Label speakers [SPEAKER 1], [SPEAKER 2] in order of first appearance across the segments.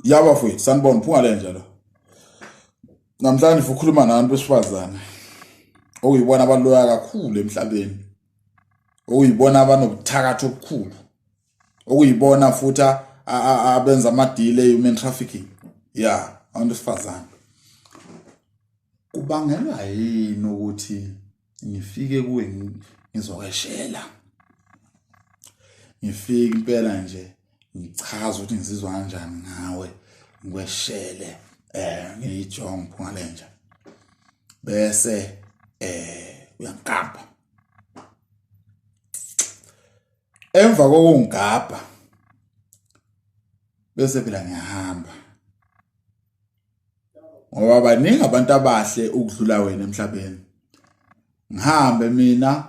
[SPEAKER 1] Ya bafowethu sanibona phunga lenja lo. Namhlanje ngifuna ukukhuluma nabantu besifazane okuyibona abaloya kakhulu emhlabeni. Okuyibona abanobuthakathi obukhulu. Okuyibona futhi abenza amadile human trafficking. Ya, abantu besifazane. Kubangelwa yini ukuthi ngifike kuwe ngizokweshela? Ngifike impela nje ngichaza ukuthi ngizizwa kanjani ngawe ngikweshele eh ngiyijonge phunga lenja bese eh uyangigabha emva kokungigabha bese phela ngiyahamba ngoba baningi abantu abahle ukudlula wena emhlabeni ngihambe mina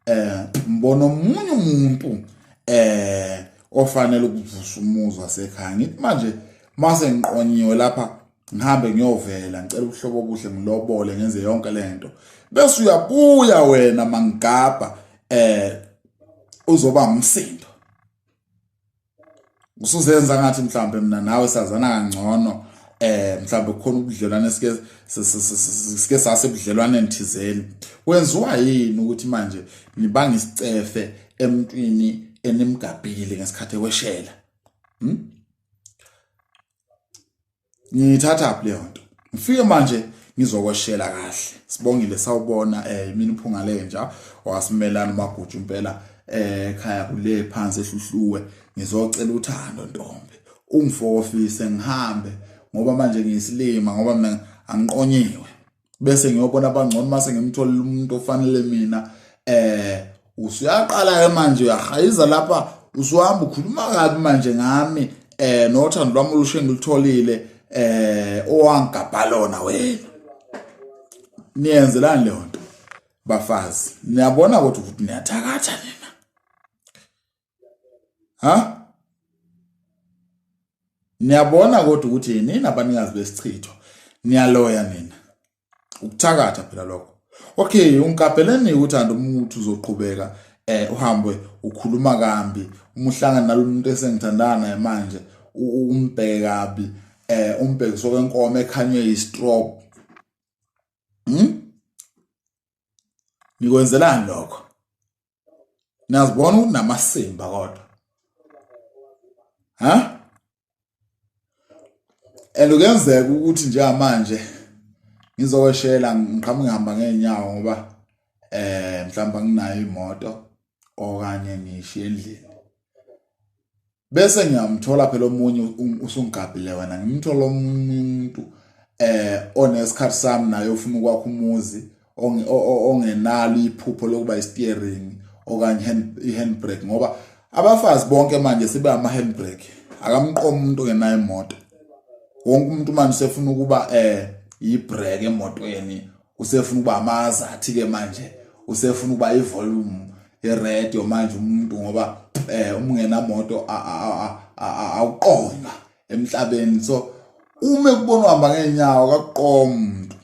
[SPEAKER 1] eh ngibona omunye umuntu eh ofanele ukuvusa umuzi wasekhaya ngithi manje mase ngiqonyiwe lapha ngihambe ngiyovela ngicela ubuhlobo obuhle ngilobole ngenze yonke lento bese uyabuya wena mangigabha eh uzoba umsindo usuzenza ngathi mhlawumbe mina nawe sazana kangcono eh mhlawumbe kukhona ubudlelwane sike sike sase budlelwaneni thizeni kwenziwa yini ukuthi manje nibanga isicefe emntwini enimgabhile ngesikhathi ekweshela hmm? Ngiyithatha phi leyo nto? Ngifike manje ngizokweshela kahle. Sibongile sawubona eh mina uphunga lenja wasimelana umaguju impela eh ekhaya kule phansi ehluhluwe ngizocela uthando ntombi. Ungifokofise ngihambe ngoba manje ngiyisilima ngoba mina angiqonyiwe. Bese ngiyobona abangcono mase ngimtholile umuntu ofanele mina eh usuyaqala ke manje uyahayiza lapha usuhamba ukhuluma kabi manje ngami eh nothando lwami olushe ngilutholile eh owangigabha lona wena niyenzelani leyo nto bafazi niyabona ukuthi ukuthi niyathakatha nina ha niyabona kodwa ukuthi nina abanikazi besichitho niyaloya nina ukuthakatha phela lokho okay ungikabheleni uthando umuntu uzoqhubeka eh uhambe ukhuluma kambi uma uhlangana nalomuntu esengithandana naye manje umbheke kabi eh umbheke sokwenkomo ekhanywe yistrop hmm nikwenzelani lokho Niyazibona ukuthi namasimba kodwa. Ha? And kuyenzeka ukuthi njengamanje ngizokweshela ngiqhamuke ngihamba ngeenyawo ngoba eh mhlawumbe anginayo imoto okanye ngishiye endlini. Bese ngiyamthola phela omunye usungigabhile wena ngimthola omunye umuntu eh onesikhathi sami naye ofuna ukwakha umuzi ongenalo iphupho lokuba i-steering okanye i-handbrake ngoba abafazi bonke manje sebe ama-handbrake akamqomi umuntu ongenayo imoto wonke umuntu manje usefuna ukuba eh i-brake emotweni usefuna ukuba amazathi ke manje usefuna ukuba i-volume ye-radio manje umuntu ngoba eh uma ungenamoto awuqonywa emhlabeni so uma ekubona uhamba ngeenyawo akakuqoma umuntu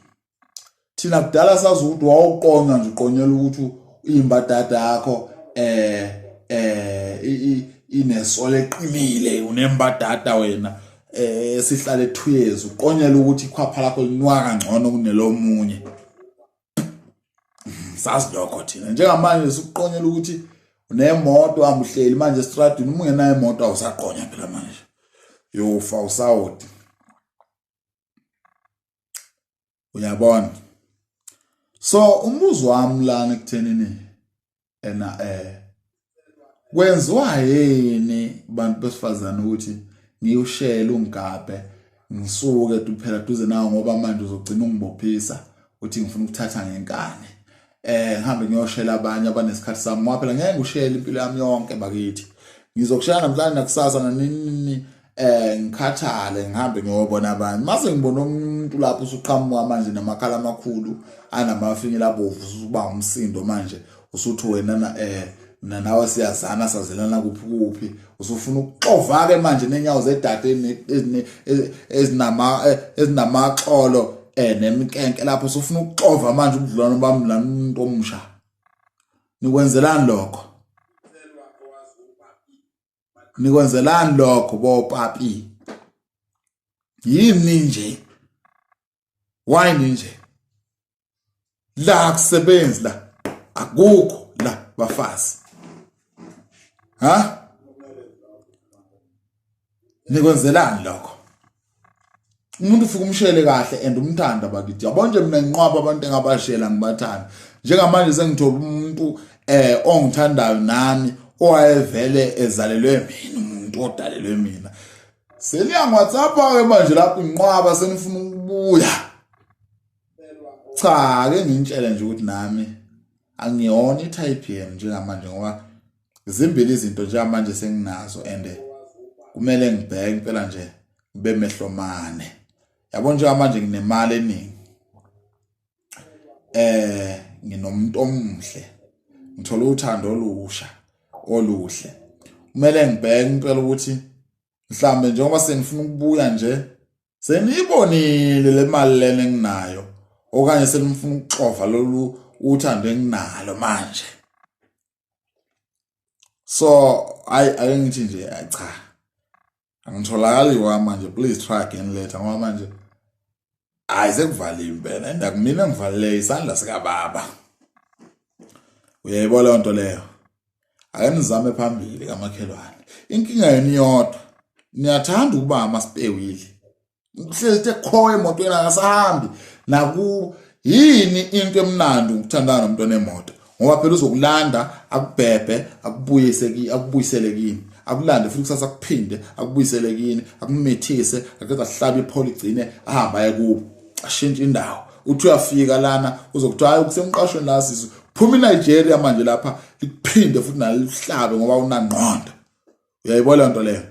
[SPEAKER 1] thina kudala sazi ukuthi wawuqonywa nje uqonyela ukuthi imbadada yakho eh eh inesole eqinile unembadada wena eh sihlale 2 years uqonyela ukuthi ikhwapha lakho linwaka kangcono kunelomunye sazi lokho thina njengamanje sikuqonyela ukuthi unemoto amuhleli manje estradini uma ungenayo imoto awusaqonya phela manje yofa usawoti uyabona so umbuzo wami lana ekuthenini ena eh kwenziwa yini bantu besifazane ukuthi ngiyushele ungigabhe ngisuke phela duze nawo ngoba manje uzogcina ungibophisa uthi ngifuna ukuthatha ngenkani eh ngihambe ngiyoshela abanye abanesikhathi sami ngoba phela ngeke ngikushele impilo yami yonke bakithi ngizokushela namhlanje nakusasa nanini eh ngikhathale ngihambe ngiyobona abanye mase ngibona umuntu lapho usuqhamuka manje namakhala amakhulu anamafinyila abovu usuba umsindo manje usuthi wena na eh mina nawe siyazana sazelana kuphi kuphi usufuna ukuxova ke manje nenyawo zedade ezinama eh, ezinamaxolo eh nemkenke lapho usufuna ukuxova manje ubudlelwano bami lana umuntu omusha nikwenzelani lokho nikwenzelani lokho bopapi Yini nje? Why nje? La akusebenzi la. Akukho la bafazi. Ha? Nikwenzelani lokho? Umuntu ufika umshele kahle and umthanda bakithi. Yabo nje mina nginqwaba abantu engabashela ngibathanda. Njengamanje sengithola umuntu eh ongithandayo nami owayevele ezalelwe mina umuntu odalelwe mina. Seniyangi-WhatsApp ke manje lapho inqwaba senifuna ukubuya. Cha ake ngintshele nje ukuthi nami angiyona i-type yenu njengamanje ngoba zimbili izinto njengamanje senginazo and kumele ngibheke impela nje ngibe mehlomane. Yabo njengamanje nginemali eningi. Eh nginomuntu omuhle. Ngithola uthando olusha oluhle. Kumele ngibheke impela ukuthi mhlambe njengoba senifuna ukubuya nje seniyibonile le mali lena enginayo okanye senifuna ukuxova lolu uthando enginalo manje so ayi ake ngithi nje cha angitholakali kwamanje please try again later ngoba manje hayi sekuvaliwe impela and akumina ngivalile isandla sikababa uyayibona leyo nto leyo ake nizame phambili kamakhelwane inkinga yenu yodwa niyathanda ukuba amasipewili uhlezi ethe kho emotweni akasahambi naku yini into emnandi ukuthandana nomuntu onemoto ngoba phela uzokulanda akubhebhe akubuyise ki akubuyisele kini akulande futhi kusasa kuphinde akubuyisele kini akumithise aqeda ahlabe ipholi igcine ahambe aye kubo ashintshe indawo uthi uyafika lana uzokuthiwa hayi kusemqashweni la sisi phuma iNigeria manje lapha likuphinde futhi nalihlabe ngoba unangqondo uyayibona nto leyo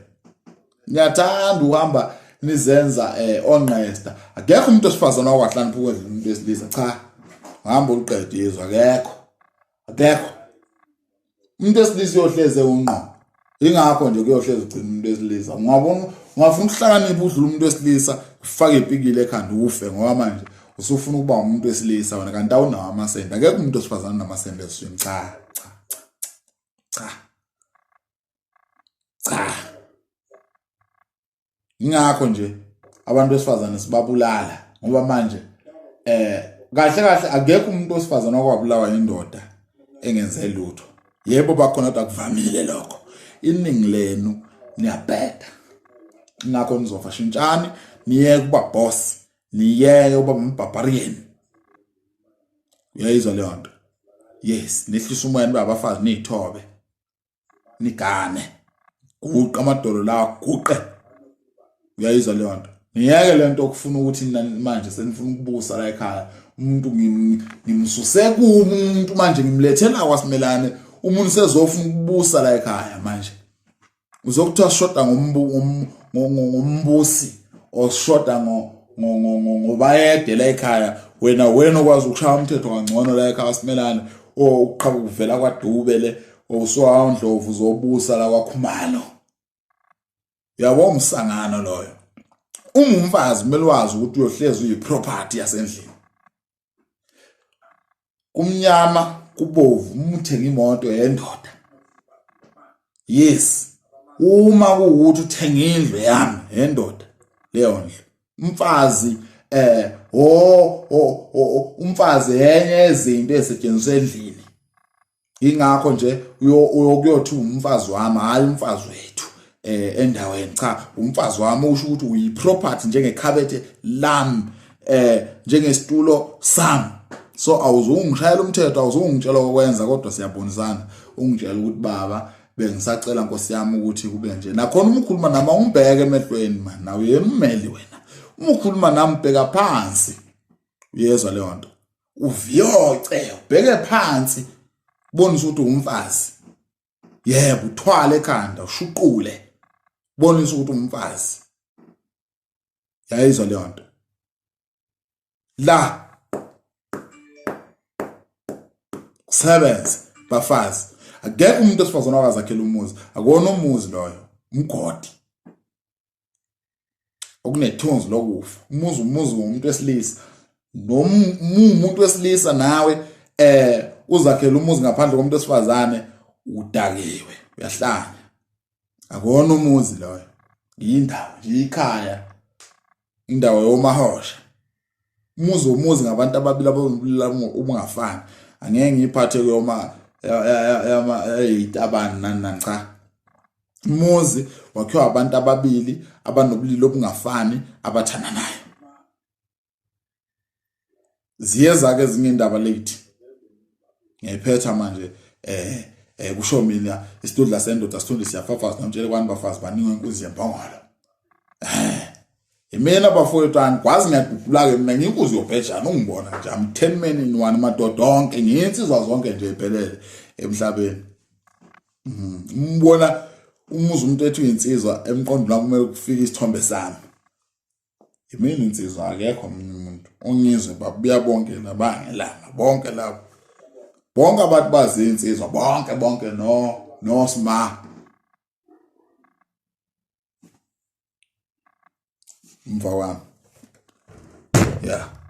[SPEAKER 1] niyathanda uhamba nizenza eh onqesta akekho umuntu osifazana wakwahlakanipha ukwedlula umuntu wesilisa cha hamba uliqede izwe akekho akekho umuntu wesilisa uyohleze unqo ingakho nje kuyohleze ugcina umuntu wesilisa ungabona ungafuna ukuhlakanipha udlula umuntu wesilisa ufake ipikile ekhanda ufe ngoba manje usufuna ukuba umuntu wesilisa wena kanti awunawo amasende akekho umuntu wesifazane namasende esiswini cha cha cha cha ingakho nje abantu besifazane sibabulala ngoba manje eh kahle kahle akekho umuntu wesifazane okwabulawa indoda engenze lutho yebo bakhona kodwa kuvamile lokho iningi lenu niyabheda ingakho nizofa shintshani niyeke ukuba boss niyeke ukuba mbarbarian uyayizwa leyo nto yes nehlisa umoya nibe abafazi niyithobe nigane guqa amadolo lawa guqe uyayizwa leyo nto niyeke le nto okufuna ukuthi manje senifuna ukubusa la ekhaya umuntu ngimsuse kubi umuntu manje ngimlethela kwasimelane umuntu sezofuna ukubusa la ekhaya manje uzokuthiwa sishoda ngombusi or sishoda ngobayede la ekhaya wena wena okwazi ukushaya umthetho kangcono la ekhaya simelane or uqhamuka uvela kwadube le or usuwandlovu uzobusa la kwakhumalo uyabo umsangano loyo ungumfazi kumele wazi ukuthi uyohlezi uyi-property yasendlini kumnyama kubovu uma uthenga imoto yendoda yes uma kuwukuthi uthenga indlu yami yendoda leyo ndlu umfazi eh o umfazi yenye izinto ezisetshenziswa endlini ingakho nje uyokuyothi umfazi wami hayi umfazi wethu eh endaweni cha umfazi wami usho ukuthi uyi property njengekhabethe lami eh njengesitulo sami so awuzungishayela umthetho awuzungitshela okwenza kodwa siyabonisana ungitshela ukuthi baba bengisacela nkosi yami ukuthi kube nje nakhona uma ukhuluma nami awungibheke emehlweni man nawe uyemmeli wena uma ukhuluma nami bheka phansi uyezwa leyo nto uviyoce ubheke phansi bonisa ukuthi umfazi yebo uthwale ekhanda ushuqule bonisa ukuthi umfazi yayizwa leyo nto la kusebenze bafazi akekho umuntu osifazane wakazakhela umuzi akuwona umuzi loyo umgodi okunethunzi lokufa umuzi umuzi womuntu wesilisa noma umuntu wesilisa nawe eh uzakhela umuzi ngaphandle komuntu wesifazane udakiwe uyahlanya akona umuzi loyo yindawo nje ikhaya Indawo yomahosha. Umuzi womuzi ngabantu ababili ababili ubungafani. Angeke ngiyiphathe kuyoma yama eyitabani nani nani cha. Umuzi wakhiwa abantu ababili abanobulili obungafani abathandanayo. Ziyeza ke ezinye indaba late. Ngiyayiphetha manje eh eh kusho mina isidudla sendoda sithunde siyafafaza nomtshele kwani bafazi banikwe inkunzi yembongolo. Eh Imina bafowethu angikwazi ngiyadudula-ke mina ngiyinkunzi yobhejane ungibona nje I'm 10 men in one madoda onke ngiyinsizwa zonke nje iphelele emhlabeni. Mhm. Umbona umuzi umuntu ethi uyinsizwa emqondweni wakho kumele kufike isithombe sami. Yimina insizwa akekho omunye umuntu. Ungizwe babuya bonke labangelanga bonke labo. Bonke abantu bazi insizwa bonke bonke no no sma. Mva wami. Yeah.